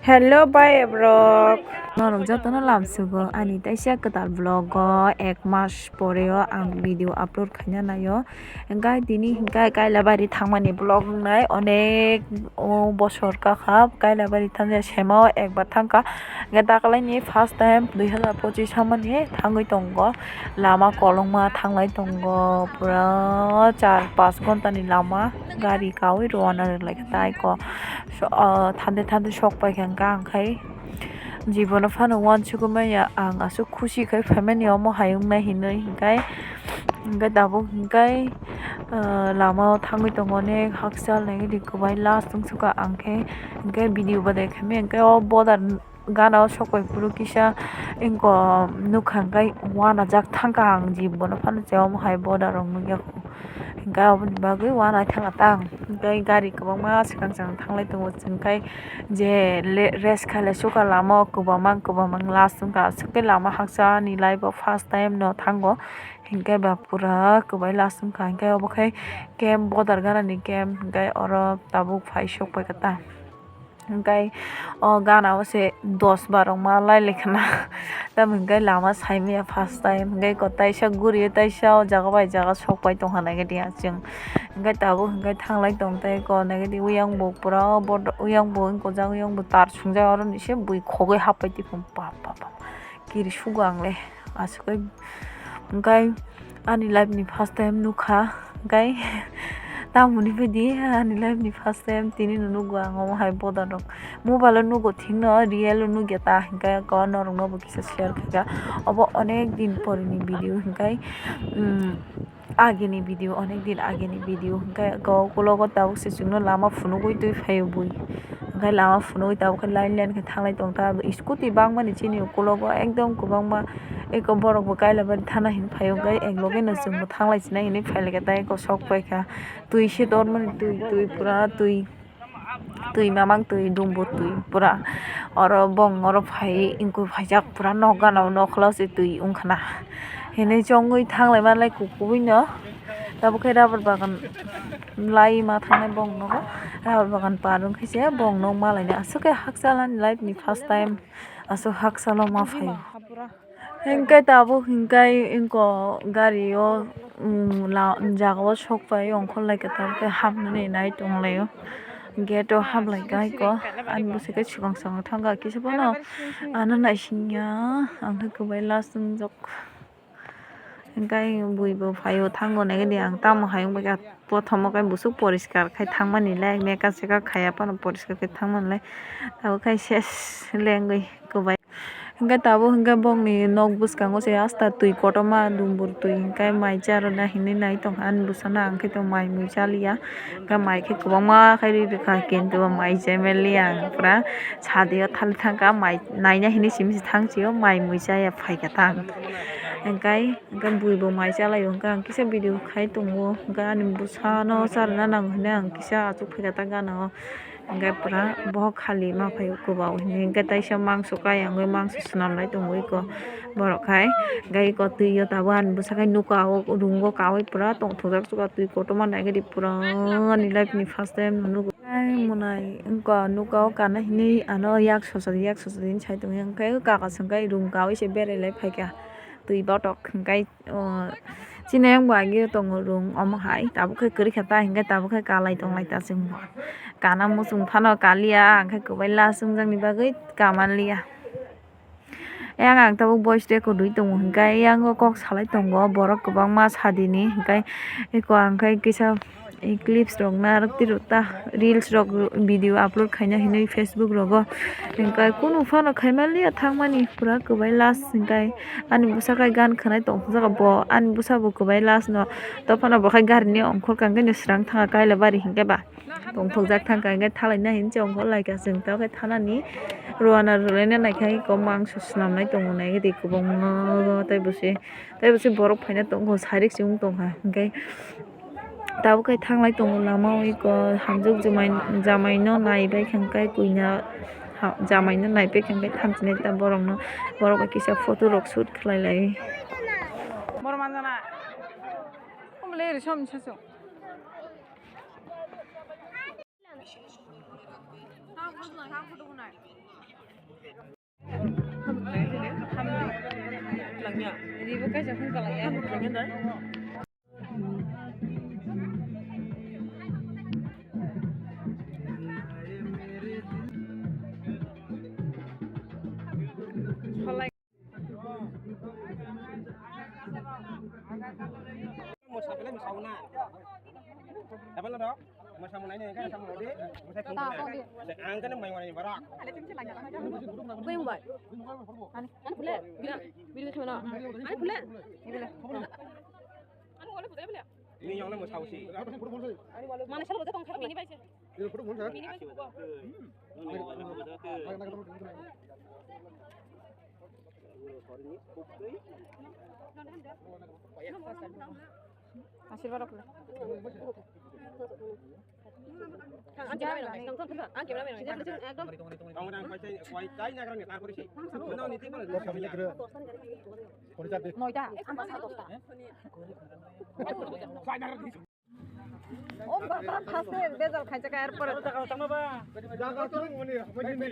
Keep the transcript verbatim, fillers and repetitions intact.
Hello, bye, vlog. Norok jotono lamsugo ani taisa kwtal vlog o ek mas pore o ang video upload khaina naio. Hingkhe tini hingkhe Kailabari thangmani vlog wngnai onek o bosor kakha Kailabari thangya sema o ekbar thangkha. Hingkhe daklaini first time dui hazar pochis hamani thangwi tongo. Lama kolokma thanglai tongo pura char pas ghonta ni lama gari kawi rwna rwlai kha tai ko. So, ah, thande thande sok pai kha hingkha ang khai jibono phano uansukgwi manya ang aswk khusi khai phaimani omo hai wngnai hinwi hinkhai. Hingkhe tabuk hinkhai, ah, lama o thangwi tongo onek hakchal nai di kwbai last wngsuka ang khe hingkhe video badai khaimai hingkhe o bodar gana o sok pai phuru kisa wngkha nukha hingkhai uanajak thangkha ang jibono phano je omo hai bodar rok nukya kho. Hingkhe aboni bagwi uanaithang atang hingkhe gari kwbangma swkang swkang thanglai tongo chwngkhai je le-, rest khailai sukha lama o kwbangma kwbangma last wngkha aswk khe lama haksa ani life o first time no thango hingkhe ba pura kwbai last wngkha hingkhe obo khai camp bodar gana ni camp hingkhe oro tabuk phai sok pai kha ta. Hingkhe o gana o se dos bar rok ma lai lai khna. Tamo hingkhe lama sai manya first time hingkhe taisa guri taisa o jaga bai jaga sok pai tongkha naikhe di achwng. Hingkhe tabuk hingkhe thanglai tong tei ko naikhe di uyang bo pura o bo uyang bo wngkojak uyang bo tar sungjak aro ni se bui khogwi hap pai tongkha pa pa pa. Kiri sugo ang le aswk kai hingkhe ani life ni first time nukha hingkhe tamoni baidi ani life ni first time tini no nugo ang omo hai boda rok mobile o nugo thik no real o nugya ta hingkhe ko norok no bo kisa share khaikha obo onek din pore ni video hingkhe. Agini video onek din agini video hingkhe ukulok o tabuk se chwngno lama phunugwi twi phaio bui hingkhe lama phunugwi tabuk khe line line khe thanglai tongkha scooty bangmani chini ukulok o ekdom kwbangma eko borok bo kailabari thana hinwi phaio hingkhe ekloge no chwngbo thanglai sinai hinwi phailaikha tei eko sok paikha twi se tormani twi twi pura twi. Twi mamang twi dumbu twi pura oro bong oro phai wngkui phaijak pura nok gana o nokhla se twi wngkhana hinui chongwi thanglai manlai kukubui no tabuk khe rubber bagan lai ma thangnai bong nogo rubber bagan par wngkhe se bong nok malainai aswk khe hakchal ani life ni first time aswk hakchal o ma phaio. Hingkhe tabuk hingkhe wngkha gari o, um, la-, jaga o sok pai ongkhor lai khe tabuk khe hapnani nai tong lai o. Gate o hap lai kha eko ani bwsai khe swkang swkang thang kha kisa phano ano naising ya ang khe kwbai last wngjak. Hingkhe bui bo phai o thango naikhe di ang tamo hai wngbai kha. Prothom o khe busuk poriskar khai thangmani le, mekha seka khaiya phano poriskar khai thangmani le, abo khai ses lengwi kwbai. Hingkhe tabuk hingkhe bongni nok bwskango se hasta twi kotorma dumbur twi hingkhe mai cha rwna hinwi nai tongkha ani bwsano, ang khe to mai mui cha liya, hingkhe mai khe kwbangma khai ri rwkha kintu bo mai chai manliya ang pura sadi o thali thangkha mai naina hinwi simi se thang sio mai mui chaya phaikha ta ang hingkhe. Hingkhe bui bo mai cha lai o, hingkhe ang kisa video khai tongo, hingkhe ani bwsano charwna nango hinwi ang kisa achuk phaikha ta gana o, hingkhe pura bohok khali ma phaio kwbao hinwi, hingkhe taisa mangso kai ang bai mangso swnam lai tongo eko borok khai, hingkhe eko twi o tabuk ani bwsa khai nuka o room o kaui pura tongthokjak suka twi kotorma naikhe di pura ani life ni first time no nugo. Ai mwnai wngkha nuka o kana hinwi ano yak sochari yak sochari hinwi sai tongya, hingkhe kaka swngkhe room kaui se berai lai phaikha twi botok hingkhe. O, chini ayang bo agee tongo room omo hai, tabuk khe kwrwi kha ta, hinkhe tabuk khe kalai tong lai ta chwng bo. Kana muchung phano kaliya, ang khe kwbai last wngjakni bagwi kamanliya. Ayang ang tabuk voice record rwi tongo, hinkhe ayang o kok salai tongo borok kwbangma sadini, hinkhe eko ang khe kisa. Clips rok narwk twi rwk ta reels rok video upload khaina hinwi Facebook rogo, hwnkhe kunu phano khaimaliya thangmani pura kwbai last hwnkhe ani bwsa khe gan khwnai tongthokjak bo ani bwsa bo kwbai last no, tei phano bo khe gari ni ongkhor kha hwnkhe swrang thangkha Kailabari hwnkhe ba tongthokjak thangkha hwnkhe thalaina hinwi se ongkhor laikha chwng tei khe thanani rwna rwlaina naikha eko mangso swnamnai tongo naikhe tei kwbangma tei bo se tei bo se borok phaina tongo sarik se wng tongkha hwnkhe. Tabuk khe thanglai tongo lama o eko hamjwk jamai, jamai no naibai khe hwnkhe kuina jamai no naibai khe hwnkhe thamchinai ta borok no, borok bai kisa photo rok shoot khlai lai. Manjana. Omo le ri som ni sasu. Ribo kaisa phone kalaiya. Mosa belai mosa una. Apa lo dok? Mosa muna ini kan sama di. Mosa kung. Ang kan main main barak. Kau yang buat. Ani, ani pula. Bila, bila kau mana? Ani pula. Bila. Ini yang nama sausi. Mana salah betul kau? Ini baik. Ini baik. Asirwad rok. Ang camera man, ang camera man. Ang camera man. Ekdom. Kamu nang koi cai, koi cai nang rang ni tarpore si. Mana ni tiba. Noita. Ang pasal dosta. O baba, first day bezal khaijak, er pore. Jaga tong mani, mani.